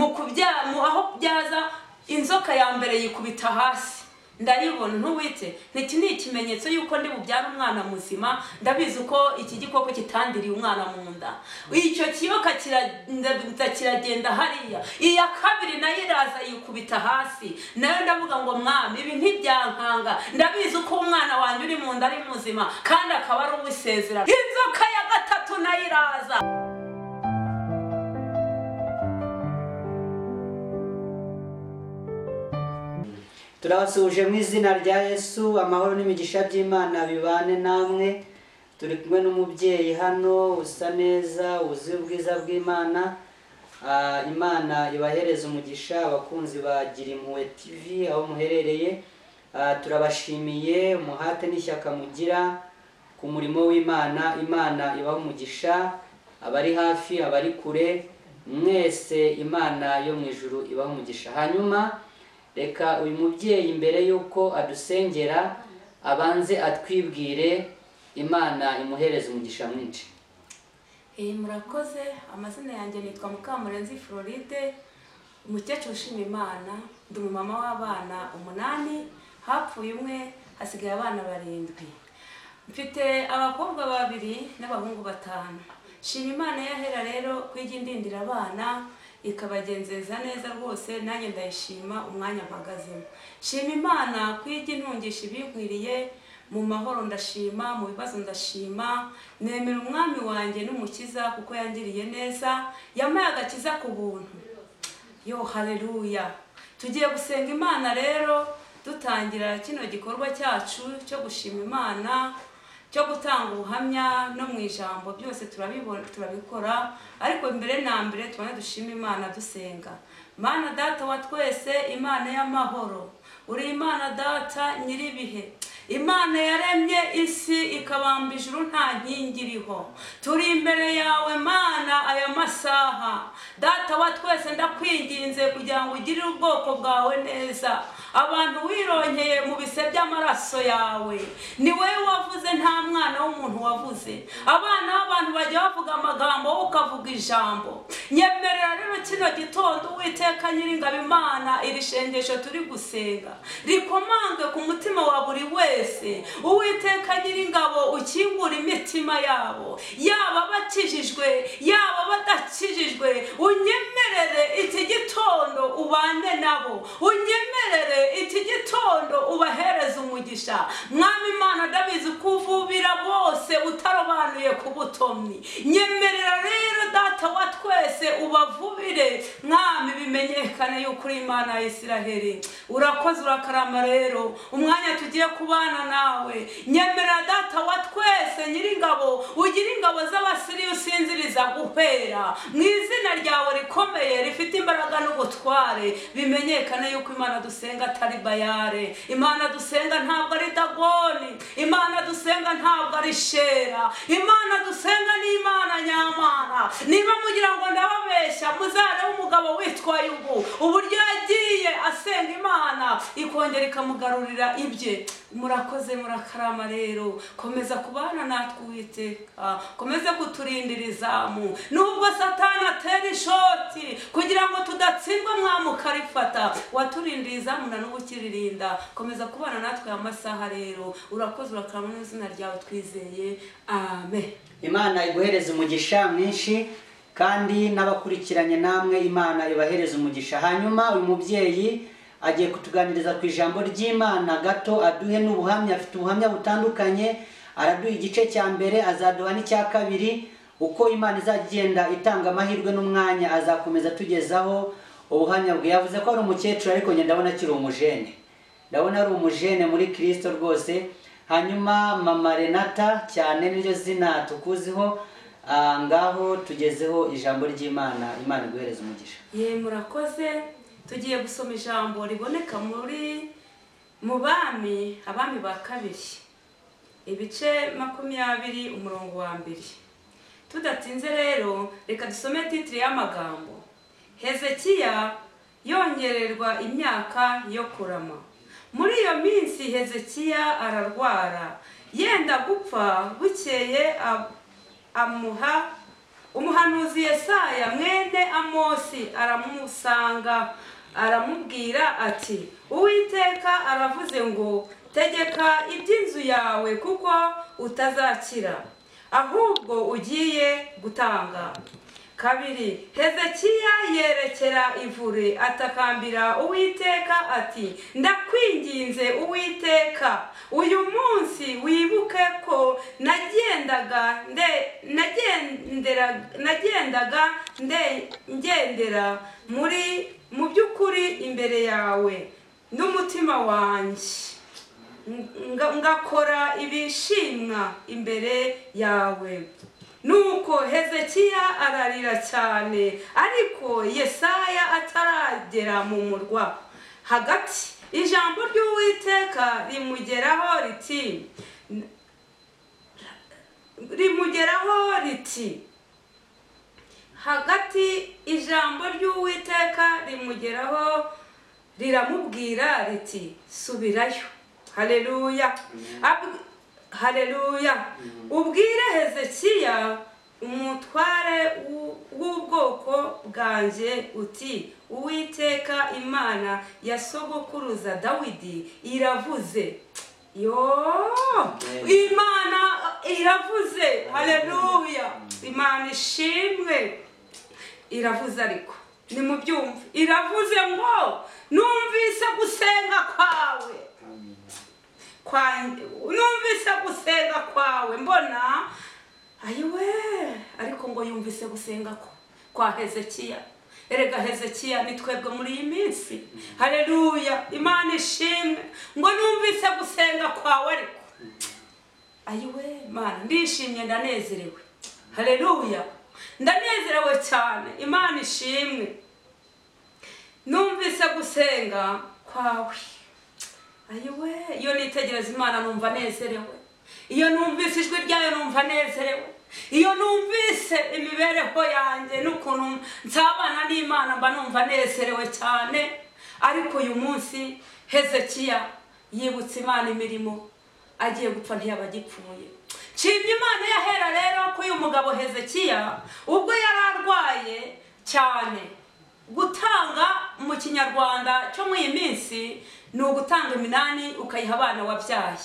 Mu kubyara aho byaza, inzoka ya mbere yikubita hasi, ndayibona. Ntuwite niki ni ikimenyetso yuko ndi bubyara umwana muzima. Ndabizi ko iki gikoko kitandiriye umwana mu nda. Icyo kiyoka kiragenda hariya. Iya kabiri nayo iraza yikubita hasi, nayo ndavuga ngo mwami, ibi ntibyankanga, ndabizi ko umwana wanjye uri mu nda ari muzima kandi akaba ari uw'isezerano. Inzoka ya gatatu nayo iraza. Turabasuhuje mu izina rya Yesu. Amahoro n'imigisha by'Imana bibane namwe. Turi kumwe n'umubyeyi hano usa neza, wuzuye ubwiza bw'Imana. Imana ibahereza umugisha, abakunzi ba Girimpuhwe TV aho muherereye. Turabashimiye umuhate n'ishyaka mugira ku murimo w'Imana. Imana ibaha umugisha, abari hafi, abari kure, mwese Imana yo mu ijuru ibaha umugisha. Hanyuma reka uyu mubyeyi mbere y'uko adusengera abanze atwibwire, Imana imuhereze umugisha mwinshi. Murakoze. Amazina yanjye nitwa Mukamurenzi Floride, umukecuru ushima Imana. Ndi umumama w'abana 8, hapfuye umwe, hasigaye abana 7. Mfite abakobwa 2 n'abahungu 5. Shima Imana yahera rero kwijya indindira abana ikabagenzeza neza rwose, nanjye ndayishima umwanya mpagazemo. Shima Imana kwijya intungisha ibinkwiriye mu mahoro, ndashima mu bibazo, ndashima. Nemera umwami wanjye n'umukiza kuko yangiriye neza, yampaye agakiza ku buntu. Yo haleluya. Tugiye gusenga Imana rero, dutangira kino gikorwa cyacu cyo gushima Imana, cyo gutanga ubuhamya no mu ijambo, byose turabibona turabikora, ariko mbere na mbere tubone dushima Imana dusenga. Mana Data wa twese, Imana y'amahoro, uri Imana Data nyiribihe, Imana yaremye isi ikabamba ijuru nta nkingi iriho. Turi imbere yawe Mana aya masaha. Data wa twese, ndakwinginze kugira ngo ugirire ubwoko bwawe neza, abantu wironkeye mu bise by'amaraso yawe. Ni wowe wavuze, nta mwana w'umuntu wavuze. Abana b'abantu bajya bavuga amagambo, wowe ukavuga ijambo. Nyemerera rero kino gitondo Uwiteka Nyiringabo Imana, iri shengesho turi gusenga rikomange ku mutima wa buri wese. Uwiteka Nyiringabo, ukingura imitima yabo, yaba bakijijwe yaba badakijijwe. Unyemerere iki gitondo ubane nabo, unyemerere iki gitondo ubahereze umugisha. Mwami Imana, ndabizi kuvubira bose utarobanuye ku butomyi. Nyemerera rero Data wa twese ubavubire, Mwami, bimenyekane yuko uri Imana ya Isiraheli. Urakoze, urakarama rero umwanya tugiye kubana nawe. Nyemerera Data wa twese Nyiringabo, ugira ingabo z'Abasiriya usinziriza guhera mu izina ryawe rikomeye rifite imbaraga n'ubutware. Bimenyekane yuko Imana dusenga atari Bayare, Imana dusenga ntabwo ari Dagoni, Imana dusenga ntabwo ari Shera, Imana dusenga ni Imana nyamana. Niba mugira ngo ndababeshya, muzarebe umugabo witwa Yubu, uburyo yagiye asenga Imana ikongera ikamugarurira ibye. Murakoze, murakarama rero. Komeza kubana natwe Uwiteka, komeza kuturindira izamu nubwo Satani atera ishoti kugira ngo tudatsindwa, mwami ukarifata. Waturindira izamu na n'ubu ukiririnda. Komeza kubana natwe aya masaha rero. Urakoze, urakarama, mu izina ryawe twizeye, amen. Imana iguhereze umugisha mwinshi, kandi n'abakurikiranye namwe Imana ibahereze umugisha. Hanyuma uyu mubyeyi agiye kutuganiriza ku ijambo ry'Imana gato, aduhe n'ubuhamya. Afite ubuhamya butandukanye, araduha igice cya mbere, azaduha n'icya kabiri. Uko Imana izagenda itanga amahirwe n'umwanya, azakomeza tugezaho ubuhamya bwe. Yavuze ko ari umukecuru, ariko njye ndabona akiri umujene, ndabona ari umujene muri Kristo rwose. Hanyuma mama Renata, cyane niryo zina tukuziho, ngaho tugezeho ijambo ry'Imana. Imana iguhereze umugisha. Ye, murakoze. Tugiye gusoma ijambo riboneka muri mu Bami, Abami ba kabiri, ibice 20, umurongo wa 1. Tudatinze rero, reka dusome titire y'amagambo: Hezekiya yongererwa imyaka yo kurama. Muri iyo minsi Hezekiya ararwara yenda gupfa. Bukeye amuha Umuhanuzi Yesaya mwene Amosi aramusanga, aramubwira ati: Uwiteka aravuze ngo tegeka iby'inzu yawe, kuko utazakira, ahubwo ugiye gutanga. 2. Hezekiya yerekera ivure, atakambira Uwiteka ati: Ndakwinginze Uwiteka, uyu munsi wibuke ko nagendaga ngendera mu by'ukuri imbere yawe n'umutima wanjye, ngakora ibishimwa imbere yawe. Nuko Hezekiya ararira cyane, ariko Yesaya ataragera mu murwa hagati, ijambo ry'Uwiteka rimugeraho riti hagati, ijambo ry'Uwiteka rimugeraho riramubwira riti: subirayo. Haleluya, haleluya. Ubwire Hezekiya umutware w'ubwoko bwanjye uti: Uwiteka Imana ya sogokuruza Dawidi iravuze. Yo, Imana iravuze. Haleluya, Imana ishimwe. Iravuze, ariko nimubyumve, iravuze ngo numvise gusenga kwawe, numvise gusenga kwawe mbona ayiwe. Ariko ngo yumvise gusenga kwa Hezekiya. Erega Hezekiya ni twebwe muri iyi minsi. Haleluya, Imana ishimwe. Ngo numvise gusenga kwawe, ariko ayiwe Mana, ndishimye, ndanezerewe. Haleluya, ndanezerewe cyane. Imana ishimwe. Numvise gusenga kwawe. Ayiwe, iyo nitegereza Imana numva nezerewe. Iyo numvise ijwi ryayo numva nezerewe. Iyo numvise imibereho yanjye n'ukuntu nsabana n'Imana mba numva nezerewe cyane. Ariko uyu munsi Hezekiya yibutse Imana imirimo, agiye gupfa ntiyaba agipfuye. Nshimye Imana yahera rero ko uyu mugabo Hezekiya ubwo yari arwaye cyane, gutanga mu Kinyarwanda cyo mu iyi minsi ni ugutanga iminani ukayiha abana wabyaye.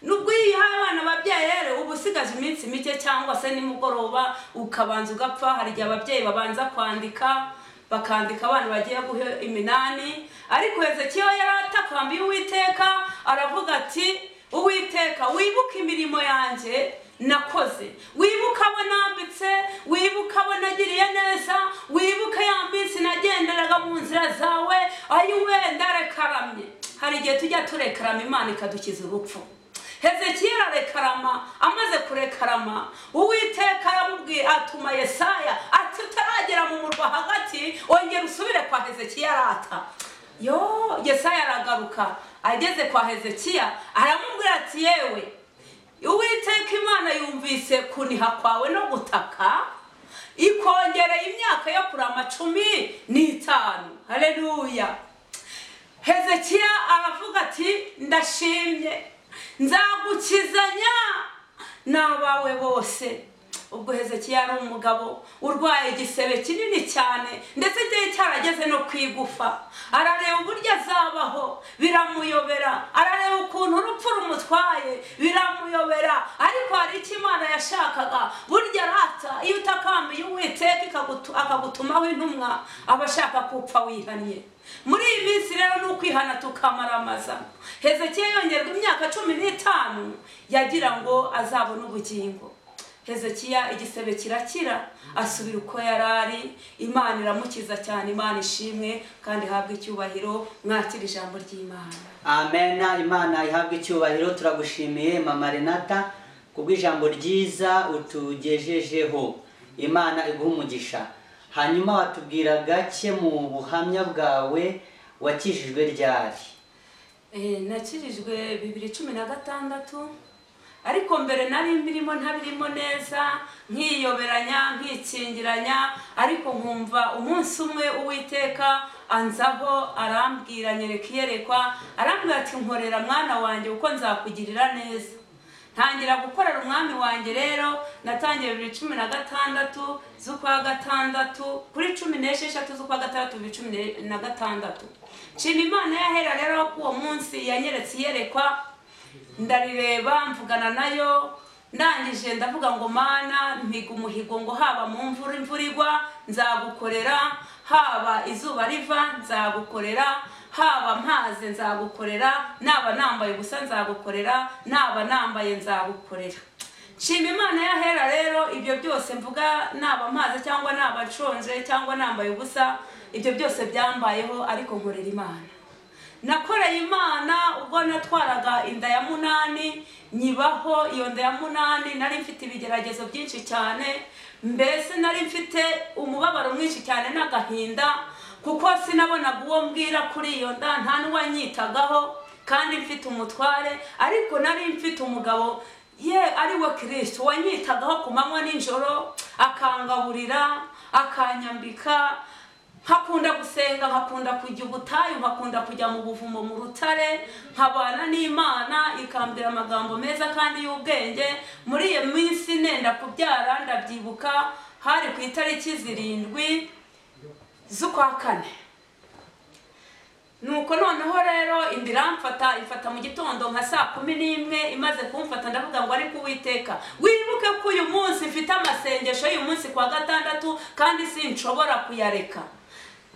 Nubwo iyo uyihaye abana babyaye rero uba usigaje iminsi mike cyangwa se nimugoroba ukabanza ugapfa. Hari igihe ababyeyi babanza kwandika, bakandika abana bagiye guha iminani. Ariko Hezekiya yari atakambiye Uwiteka, aravuga ati: Uwiteka, wibuke imirimo yanjye nakoze, wibuke abo nambitse, wibuke abo nagiriye neza, wibuke ya minsi nagenderaga mu nzira zawe. Ayiwe, ndarekaramye. Hari igihe tujya turekarama Imana ikadukiza urupfu. Hezekiya ararekarama. Amaze kurekarama, Uwiteka aramubwiye, atuma Yesaya ati: utaragera mu murwa hagati, ongera usubire kwa Hezekiya arata. Yo, Yesaya aragaruka. Ageze kwa Hezekiya aramubwira ati: yewe, Uwiteka Imana yumvise kuniha kwawe no gutaka, ikongereye imyaka yo kurama 15. Haleluya. Hezekiya aravuga ati: ndashimye, nzagukizanya n'abawe bose. Ubwo Hezekiya ari umugabo urwaye igisebe kinini cyane, ndetse igihe cyarageze no kwigufa. Arareba uburyo azabaho biramuyobera, arareba ukuntu urupfu rumutwaye biramuyobera. Ariko hari icyo Imana yashakaga. Burya rata iyo utakambiye Uwiteka akagutumaho intumwa, aba ashaka kupfa wihannye. Muri iyi minsi rero ni ukwihana tukamaramaza. Hezekiya yongerwa imyaka 15 yagira ngo azabone ubugingo. Hezekiya igisebe kirakira, asubira uko yarari. Imana iramukiza cyane. Imana ishimwe kandi ihabwe icyubahiro. Mwakira ijambo ry'Imana. Amen. Imana ihabwe icyubahiro. Turagushimiye Mama Renata kubw'ijambo ryiza utugejejeho. Imana iguhe umugisha. Hanyuma watubwira gake mu buhamya bwawe, wakijijwe ryari? Nakijijwe 2016, ariko mbere nari mbirimo ntabirimo neza, nkiyoberanya, nkikingiranya. Ariko nkumva umunsi umwe Uwiteka anzaho arambwira, nyereka iyerekwa, arambwira ati: nkorera mwana wanjye kuko nzakugirira neza. Ntangira gukorera umwami wanjye rero natangiye 2016 z'ukwa gatandatu kuri 16 z'ukwa gatandatu 2016. Nshima Imana yahera rero ko uwo munsi yanyeretse iyerekwa, ndarireba mvugana nayo, ndangije ndavuga ngo Mana mpiga umuhigo ngo haba mu mvura imvura igwa nzagukorera, haba izuba riva nzagukorera, haba mpaze nzagukorera, naba nambaye ubusa nzagukorera, naba nambaye nzagukorera. Nshima Imana yahera rero ibyo byose mvuga, naba mpaze cyangwa naba nshonje cyangwa nambaye ubusa, ibyo byose byambayeho ariko nkorera Imana. Nakoreye Imana ubwo natwaraga inda ya 8, nyibaho iyo nda ya 8 nari mfite ibigeragezo byinshi cyane, mbese nari mfite umubabaro mwinshi cyane n'agahinda, kuko sinabonaga uwo mbwira kuri iyo nda, nta n'uwanyitagaho, kandi mfite umutware, ariko nari mfite umugabo ye ari we Kristo wanyitagaho ku manywa n'ijoro, akangaburira, akanyambika. Nkakunda gusenga, nkakunda kujya ubutayu, nkakunda kujya mu buvumo mu rutare, nkabana n'Imana ikambwira amagambo meza kandi y'ubwenge. Muri iyo minsi nenda kubyara ndabyibuka hari ku itariki 7 z'ukwa kane. Nuko noneho rero inda iramfata, ifata mu gitondo nka saa 11, imaze kumfata ndavuga ngo ariko Uwiteka wibuke ko uyu munsi mfite amasengesho y'uyu munsi kwa gatandatu kandi sinshobora kuyareka.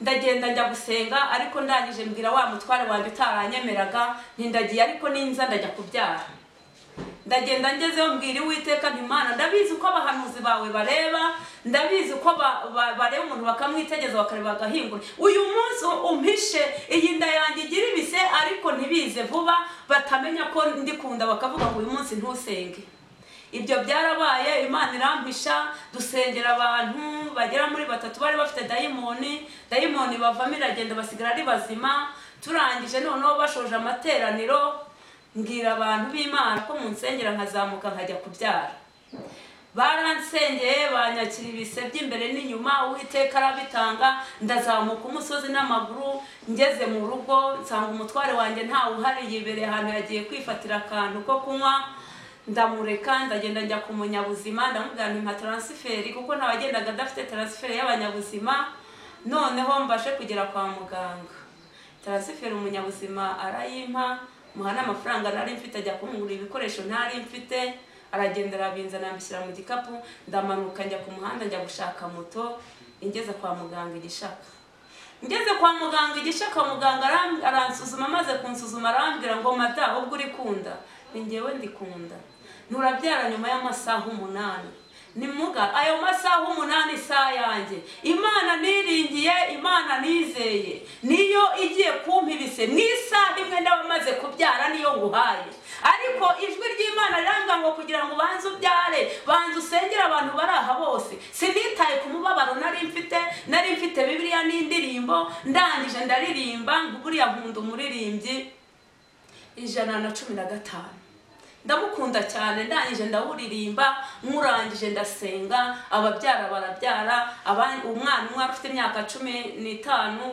Ndagenda njya gusenga, ariko ndangije mbwira wa mutware wanjye utaranyemeraga nti ndagiye ariko ninza ndajya kubyara. Ndagenda ngezeyo mbwira Uwiteka nti Mana ndabizi ko abahanuzi bawe bareba, ndabizi ko bareba umuntu bakamwitegeza bakareba agahingura, uyu munsi umpishe iyi nda yanjye igira ibise ariko ntibize vuba, batamenya ko ndikunda bakavuga ngo uyu munsi ntusenge. Ibyo byarabaye, Imana irampisha, dusengera abantu bagera muri 3 bari bafite dayimoni, dayimoni bavamo iragenda basigara ari bazima. Turangije noneho bashoje amateraniro, mbwira abantu b'Imana ko munsengera nkazamuka nkajya kubyara. Baransengeye banyakira ibise by'imbere n'inyuma, Uwiteka arabitanga, ndazamuka umusozi n'amaguru, ngeze mu rugo nsanga umutware wanjye ntawe uhari, yibereye ahantu yagiye kwifatira akantu ko kunywa. Ndamureka ndagenda njya ku munyabuzima, ndamubwira nti mpa transferi kuko ntawagendaga adafite transferi y'abanyabuzima, noneho mbashe kugera kwa muganga. Transferi umunyabuzima arayimpa, muha n'amafaranga nari mfite ajya kungura ibikoresho ntari mfite, aragenda arabinzana ambishyira mu gikapu, ndamanuka njya ku muhanda njya gushaka moto ingeze kwa muganga Igishaka. Ngeze kwa muganga Igishaka, muganga aransuzuma, amaze kunsuzuma arambwira ngo mata ubwo uri kunda, ni njyewe ndikunda, nturabyara nyuma y'amasaha 8. Nimuga ayo masaha 8 isaha yanjye Imana niringiye, Imana nizeye, niyo igiye kumpa ibise mu isaha imwe ndabamaze kubyara niyo nguhaye. Ariko ijwi ry'Imana rirambwira ngo kugira ngo ubanze ubyare, banze usengere abantu bari aha bose. Sinitaye ku mubabaro nari mfite, nari mfite Bibiliya n'indirimbo, ndangije ndaririmba buriya nkunda umuririmbyi 115 ndamukunda cyane, ndangije ndawuririmba, nkurangije ndasenga, ababyara barabyara, umwana umwe afite imyaka 15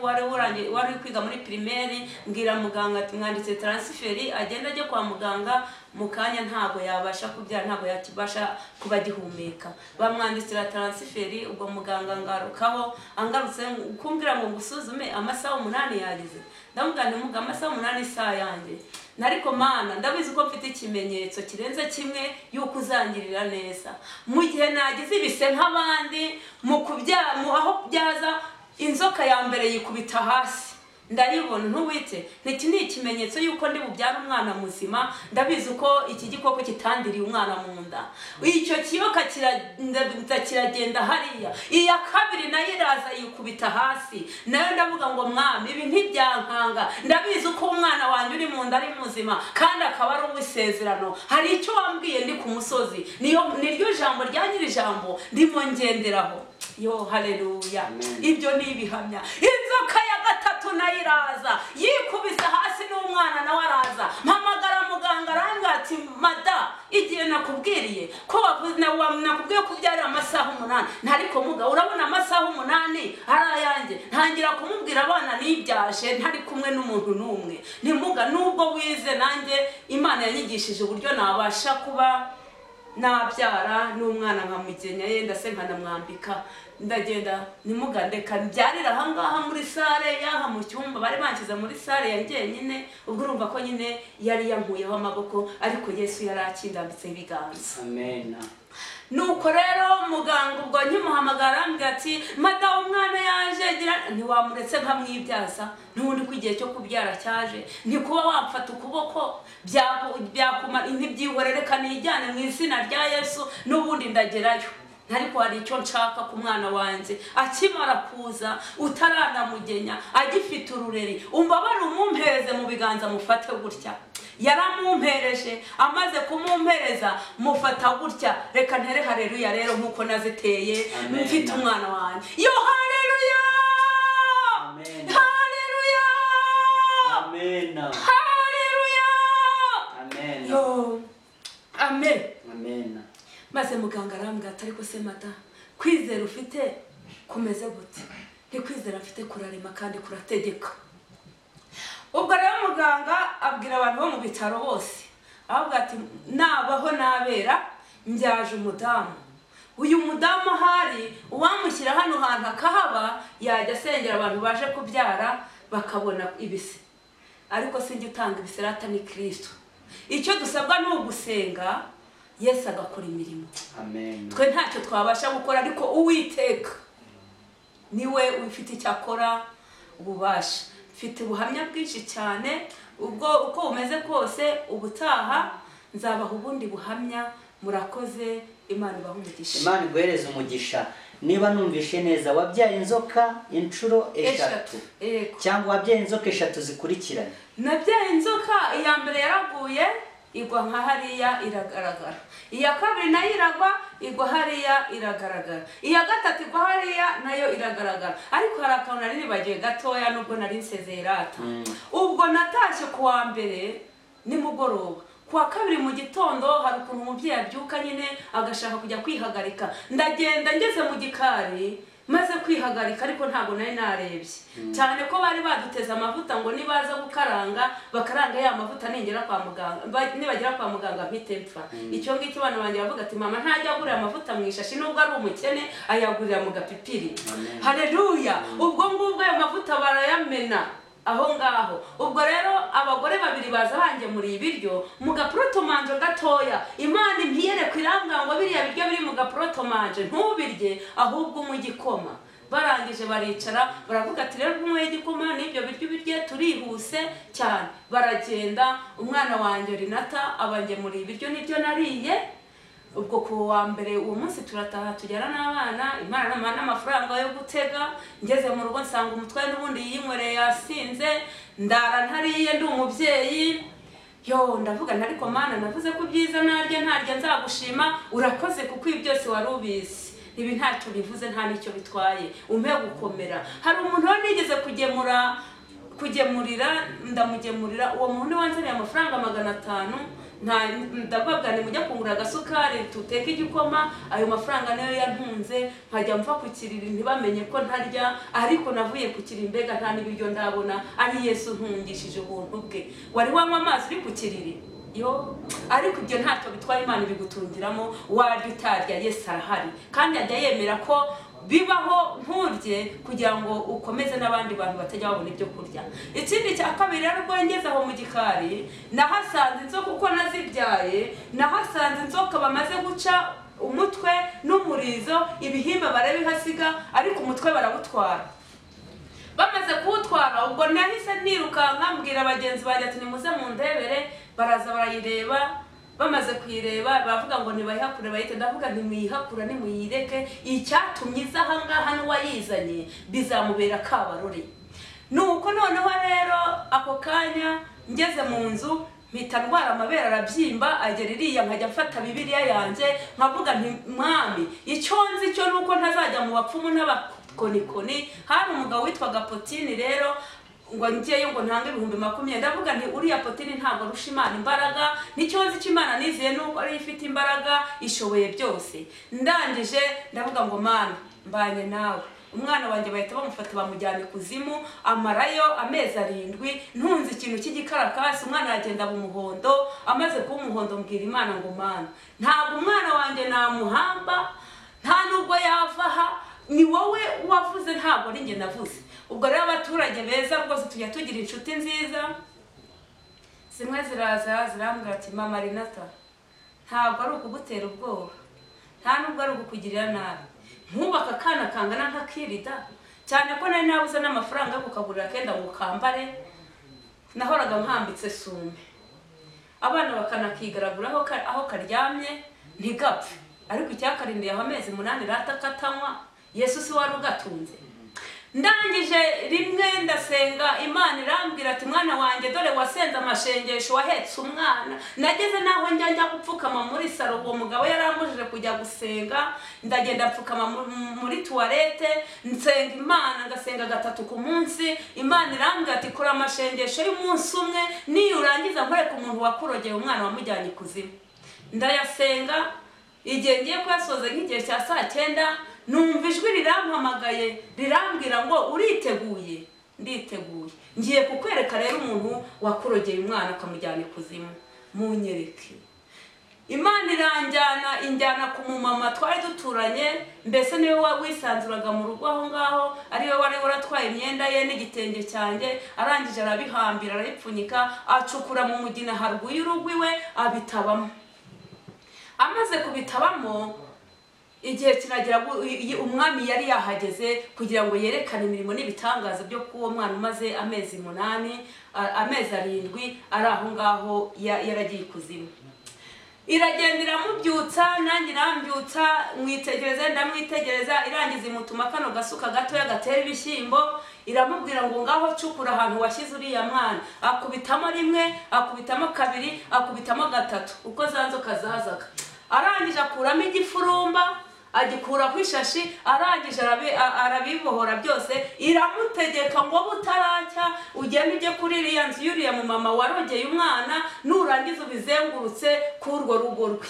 wari kwiga muri primaire, mbwira muganga ati mwanditse transferi agenda ajye kwa muganga mu kanya ntago yabasha kubyara, ntago yakibasha kuba gihumeka. Bamwandikira transferi, ubwo muganga ngarukaho angarutse kumbwira ngo ngusuzume amasaha 8 yagize. Ndamubwira nti muga amasaha 8 isaha yanjye, nariko Mana ndabizi ko mfite ikimenyetso kirenze kimwe yuko uzangirira neza. Mu gihe nagize ibise nk'abandi mu kubyara aho kubyaza inzoka ya mbere yikubita hasi ndayibona, ntuwite niki ni ikimenyetso yuko ndi bubyara umwana muzima, ndabizi ko iki gikoko kitandiriye umwana mu nda. Icyo kiyoka kiragenda hariya, iya kabiri nayo iraza yikubita hasi, nayo ndavuga ngo mwami ibi ntibyankanga, ndabizi ko umwana wanjye uri mu nda ari muzima kandi akaba ari uw'isezerano. Hari icyo wambwiye ndi ku musozi, niyo niryo jambo rya nyiri jambo ndimo ngenderaho. Yo haleluya, ibyo ni ibihamya. Inzoka ya gatatu nayo iraza yikubise hasi n'umwana nawe araza, mpamagara muganga arambwira Ati mada, igihe nakubwiriye ko nakubwiye ko ubyarira amasaha 8, ntariko muga urabona amasaha 8 ari ayanjye. Ntangira kumubwira abana nibyaje ntari kumwe n'umuntu n'umwe. Ntimuga nubwo wize nanjye Imana yanyigishije uburyo nabasha kuba nabyara n'umwana nkamugenya yenda se nkanamwambika. Ndagenda nimugandeka mbyarira ahangaha muri sare yaha mu cyumba bari banshyize muri sare ya njyenyine. Ubwo urumva ko nyine yari yankuyeho amaboko, ariko Yesu yari akindambitse ibiganza. Amen. Nuko rero muganga ubwo nkimuhamagara ambwira ati madamu umwana yaje, gira ntiwamuretse nkamwibyaza n'ubundi ko igihe cyo kubyara cyaje, ntikuba wamfata ukuboko byakuma ntibyihorere kanijyane mu izina rya Yesu n'ubundi ndagerayo. Ariko hari icyo nshaka ku mwana wanjye akimara kuza utaranamugenya agifite urureri, umbabare umumpereze mu biganza mufate gutya. Yaramumpereje, amaze kumumpereza mufata gutya. Reka ntere haleluya rero nkuko naziteye mfite umwana wanjye. Yo haleluya, amen, haleluya, amen, haleluya, amen, yo amen, amen. Maze muganga arambwira ati ariko se mada, kwizera ufite kumeze gute? Ntikwizera mfite kurarema kandi kurategeka. Ubwo rero muganga abwira abantu bo mu bitaro bose, avuga ati nabaho nabera mbyaje umudamu. Uyu mudamu ahari uwamushyira hano hantu akahaba yajya asengera abantu baje kubyara bakabona ibise, ariko sinjye utanga ibise, rata ni Kristo. Icyo dusabwa ni ugusenga Yesu agakora imirimo. Amen. Twe ntacyo twabasha gukora, ariko Uwiteka niwe ufite icyo akora ububasha. Mfite ubuhamya bwinshi cyane, ubwo uko bumeze kose ubutaha nzabaha ubundi buhamya. Murakoze, Imana ibahe umugisha. Imana iguhereze umugisha. Niba numvishe neza, wabyaye inzoka inshuro 3 cyangwa wabyaye inzoka 3 zikurikiranye? Nabyaye inzoka iya mbere yaraguye igwa nka hariya iragaragara, iya kabiri nayo iragwa igwa hariya iragaragara, iya gatatu igwa hariya nayo iragaragara. Ariko hari akantu nari nibagiwe gatoya nubwo nari nsezeye rata. Ubwo natashye ku wa mbere nimugoroba, ku wa kabiri mu gitondo hari ukuntu umubyeyi abyuka nyine agashaka kujya kwihagarika. Ndagenda ngeze mu gikari maze kwihagarika, ariko ntabwo nari narebye cyane ko bari baduteze amavuta ngo nibaza gukaranga bakaranga ya mavuta ningera kwa muganga, nibagera kwa muganga mpite mpfa. Icyo ngicyo abana banjye bavuga ati mama ntajya agurira amavuta mu ishashi nubwo ari umukene ayagurira mu gapipiri. Haleluya. Ubwo ngubwo ayo mavuta barayamena aho ngaho. Ubwo rero abagore babiri baza bangemuriye ibiryo mu gaprotomanje gatoya. Imana impiyere kwiranga ngo biriya biryo biri mu gaprotomanje ntubirye ahubwo mu gikoma. Barangije baricara baravuga ati rero umwe igikoma n'ibyo biryo birye turihuse cyane. Baragenda, umwana wanjye Rinata abangemuriye ibiryo nibyo nariye. Ubwo ku wa mbere uwo munsi turataha tujyana n'abana, Imana n'amafaranga yo gutega. Ngeze mu rugo nsanga umutwaye n'ubundi yinywereye yasinze, ndara ntariye ndi umubyeyi. Yo ndavuga ntariko Mana navuze ko byiza narya ntarya nzagushima, urakoze kuko ibi byose wari ubizi. Ibi ntacyo bivuze nta nicyo bitwaye, umpe gukomera. Hari umuntu wari nigeze kugemurira, ndamugemurira, uwo muntu wanzaniye amafaranga 500. Ndababwa ni mujya kungura agasukari tuteke igikoma, ayo mafaranga nayo yantunze nkajya mva ku kiriri ntibamenye ko ntarya, ariko navuye ku kiriri mbega nta n'ibiryo ndabona, ari Yesu ntungishije ubuntu bwe. Wari wanywa amazi uri ku kiriri yo, ariko ibyo ntacyo bitwaye, Imana ibigutungiramo, warya utarya Yesu arahari, kandi ajya yemera ko bibaho nturye kugira ngo ukomeze n'abandi bantu batajya babona ibyo kurya. Ikindi cya kabiri rero ubwo ngeze aho mu gikari nahasanze inzoka, uko nazibyaye nahasanze inzoka bamaze guca umutwe n'umurizo, ibihimba barabihasiga ariko umutwe barawutwara. Bamaze kuwutwara ubwo nahise nirukanka mbwira bagenzi banjye ati nimuze mundebere, baraza barayireba. Bamaze kuyireba bavuga ngo ntibayihakure bayite, ndavuga ntimuyihakura nimuyireke, icyatumye iza aha ngaha n'uwayizanye bizamubera kabarore. Nuko noneho rero ako kanya ngeze mu nzu mpita ndwara amabere arabyimba agera iriya, nkajya mfata Bibiliya yanjye nkavuga nti mwami icyo nzi cyo nuko ntazajya mu bapfumu n'abakonikoni. Hari umugabo witwaga Potini rero Ngo njyeyo ngo ntange 20,000. Ndavuga nti uriya Potini ntabwo arusha Imana imbaraga, n'ikibazo cy'Imana nizeye nuko ari ifite imbaraga ishoboye byose. Ndangije ndavuga ngo Mana mbanye nawe. Umwana wanjye bahita bamufata bamujyana ikuzimu, amarayo amezi 7 ntunze ikintu cy'igikarakasi. Umwana aragenda aba umuhondo, amaze kuba umuhondo mbwira Imana ngo Mana ntabwo umwana wanjye namuhamba, nta nubwo yava aha, ni wowe wavuze ntabwo ari njye navuze. Ubwo rero abaturage beza rwose tujya tugira inshuti nziza, zimwe ziraza zirambwira ati mama Renata ntabwo ari ukugutera ubwoba, nta nubwo ari ukukugirira nabi, nkubaka akana kangana nka Kirida, cyane ko nari nabuze n'amafaranga yo kukagurira kenda ngo kambare, nahoraga nkambitse sume, abana bakanakigaragura aho karyamye ntigapfe, ariko icyakarindiye aho amezi 8 rata katanywa, Yesu si wari ugatunze. Ndangije rimwe ndasenga Imana irambwira ati mwana wanjye dore wasenze amashengesho wahetse umwana. Nageze naho njya gupfukama muri saro, uwo mugabo yarambujije kujya gusenga, ndagenda pfukama muri toilette nsenga Imana, ngasenga 3 ku munsi. Imana irambwira ati kora amashengesho y'umunsi umwe, niyo urangiza nkoreka umuntu wakurogeye umwana wamujyanye ikuzimu. Ndayasenga, igihe ngiye kuyasoza nk'igihe cya saa 9 numva ijwi rirampamagaye rirambwira ngo uriteguye? Nditeguye. Ngiye kukwereka rero umuntu wakurogeye umwana akamujyana ikuzimu, munyereke. Imana iranjyana injyana ku mumama twari duturanye, mbese niwe wisanzuraga mu rugo aho ngaho, ariwe wari waratwaye imyenda ye n'igitenge cyanjye, arangije arabihambira arabipfunyika, acukura mu mugina haruguru y'urugo iwe abitabamo. Amaze kubitabamo igihe kiragera umwami yari yahageze kugira ngo yerekane imirimo n'ibitangaza byo kuwo mwana umaze amezi 8, amezi 7 ari aho ngaho yaragiye ikuzimu. Iragenda iramubyutsa, nanjye irambyutsa, mwitegereza ndamwitegereza, irangiza imutuma kano gasuka gatoya gatera ibishyimbo, iramubwira ngo ngaho cukura ahantu washyize uriya mwana. Akubitamo rimwe, akubitamo 2, akubitamo 3, uko za nzoka zazaga. Arangije akuramo igifurumba, agikura ku ishashi, arangije arabibohora byose. Iramutegeka ngo butaracya ugende ujye kuri iriya nzu y'uriya mumama warogeye umwana, nurangiza ubizengurutse k'urwo rugo rwe.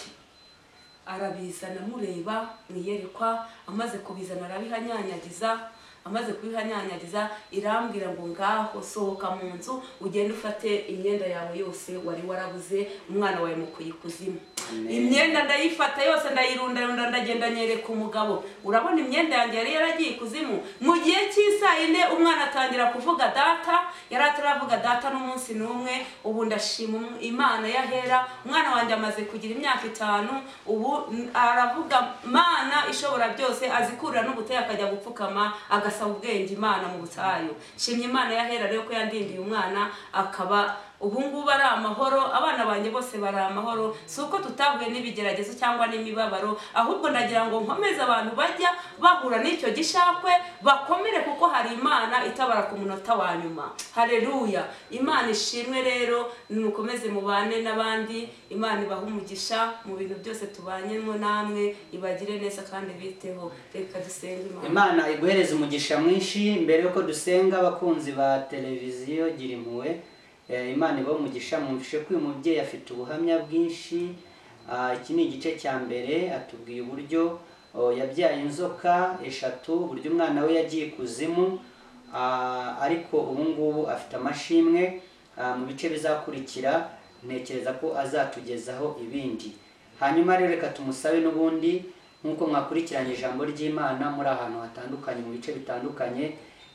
Arabizana mureba mwiyerekwa, amaze kubizana arabihanyanyagiza. Amaze kubihanyanyagiza irambwira ngo ngaho sohoka mu nzu ugende ufate imyenda yawe yose wari warabuze, umwana wawe mukuye ikuzimu. Imyenda ndayifata yose ndayirundarunda, ndagenda nyereka umugabo, urabona imyenda yanjye yari yaragiye ikuzimu. Mu gihe cy'isaa 4 umwana atangira kuvuga data, yari ataravuga data n'umunsi n'umwe. Ubu ndashima Imana yahera, umwana wanjye amaze kugira imyaka 5, ubu aravuga Mana ishobora byose, azikurira n'ubutayu akajya gupfukama agasaba ubwenge Imana mu butayu. Shimye Imana yahera rero ko yandindiye umwana akaba ubu ngubu ari amahoro, abana banjye bose bari amahoro. Si uko tutahuye n'ibigeragezo cyangwa n'imibabaro, ahubwo ndagira ngo nkomeze abantu bajya bahura n'icyo gishakwe bakomere, kuko hari Imana itabara ku munota wa nyuma. Haleluya, Imana ishimwe. Rero nimukomeze mubane n'abandi, Imana ibahe umugisha mu bintu byose tubanyemo namwe, ibagire neza kandi biteho. Reka dusenge Imana. Imana iguhereze umugisha mwinshi. Mbere yuko dusenga, abakunzi ba televiziyo Gira Impuhwe, Imana ibahe umugisha. Mwumvishe ko uyu mubyeyi afite ubuhamya bwinshi. Iki ni igice cya mbere, atubwiye uburyo yabyaye inzoka 3, uburyo umwana we yagiye ikuzimu, ariko ubu ngubu afite amashimwe. Mu bice bizakurikira ntekereza ko azatugezaho ibindi. Hanyuma rero reka tumusabe n'ubundi, nk'uko mwakurikiranye ijambo ry'Imana muri ahantu hatandukanye mu bice bitandukanye,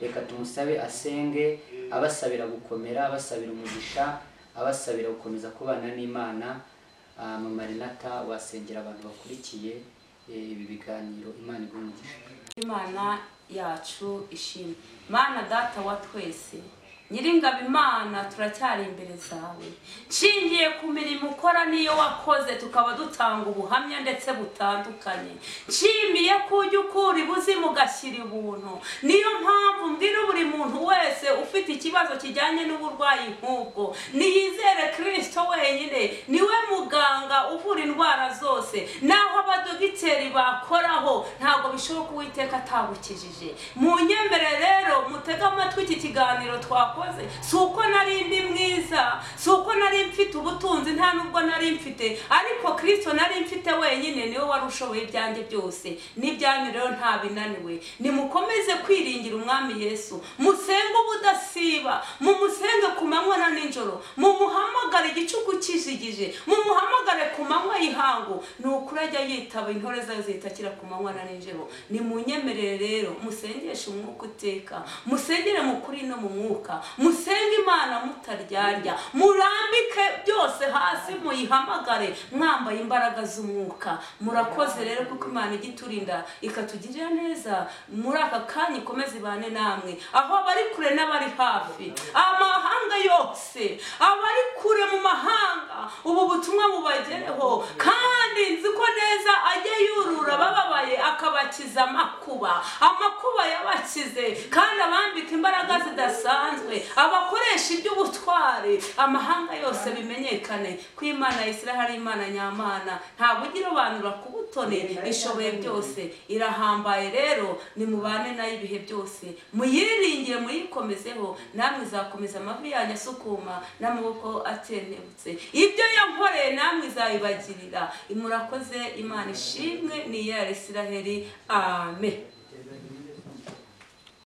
reka tumusabe asenge, abasabira gukomera, abasabira umugisha, abasabira gukomeza kubana n'Imana. Mama Renata, wasengera abantu bakurikiye ibi biganiro, Imana iguhe umugisha. Imana yacu ishimwe. Mana data wa twese, Nyiringabo Imana, turacyari imbere zawe, nshingiye ku mirimo ukora niyo wakoze tukaba dutanga ubuhamya ndetse butandukanye. Nshimiye ko ujya ukura ibuzimu ugashyira ubuntu. Niyo mpamvu mbwira buri muntu wese ufite ikibazo kijyanye n'uburwayi nk'ubwo, niyizere Kristo wenyine, niwe muganga uvura indwara zose. Naho abadogiteri bakoraho ntabwo bishoboka Uwiteka atabukijije. Munyemere rero mutege amatwi iki kiganiro twakoze. Si uko nari ndi mwiza, si uko nari mfite ubutunzi, nta nubwo nari mfite, ariko Kristo nari mfite wenyine niwe wari ushoboye ibyanjye byose n'ibyanyu rero nta binaniwe. Nimukomeze kwiringira Umwami Yesu, musenge ubudasiba, mumusenge ku manywa na nijoro, mumuhamagare igicuku kijigije, mumuhamagare ku manywa y'ihangu. Ni ukuri ajya yitaba intore zayo zitakira ku manywa na nijoro. Nimunyemerere rero musengeshe umwuka uteka, musengere mu kuri no mu mwuka, musenge Imana mutaryarya, murambike byose hasi muyihamagare mwambaye imbaraga z'umwuka. Murakoze rero kuko Imana ijya iturinda ikatugirira neza. Muri aka kanya ikomeze ibane namwe, aho abari kure n'abari hafi, amahanga yose, abari kure mu mahanga, ubu butumwa bubagereho. Kandi nzi ko neza ajya yurura abababaye akabakiza amakuba, amakuba yabakize, kandi abambika imbaraga zidasanzwe, abakoresha iby'ubutwari, amahanga yose bimenyekane ko Imana ya Isiraheli ari Imana nyamana, ntabwo ujya irobanura ku butoni, ishoboye byose, irahambaye. Rero nimubane nayo ibihe byose, muyiringire, muyikomezeho, namwe izakomeza amavi yanyu asukuma n'amaboko atentebutse. Ibyo yankoreye namwe izabibagirira. Murakoze, Imana ishimwe ni iya Isiraheli. Amen.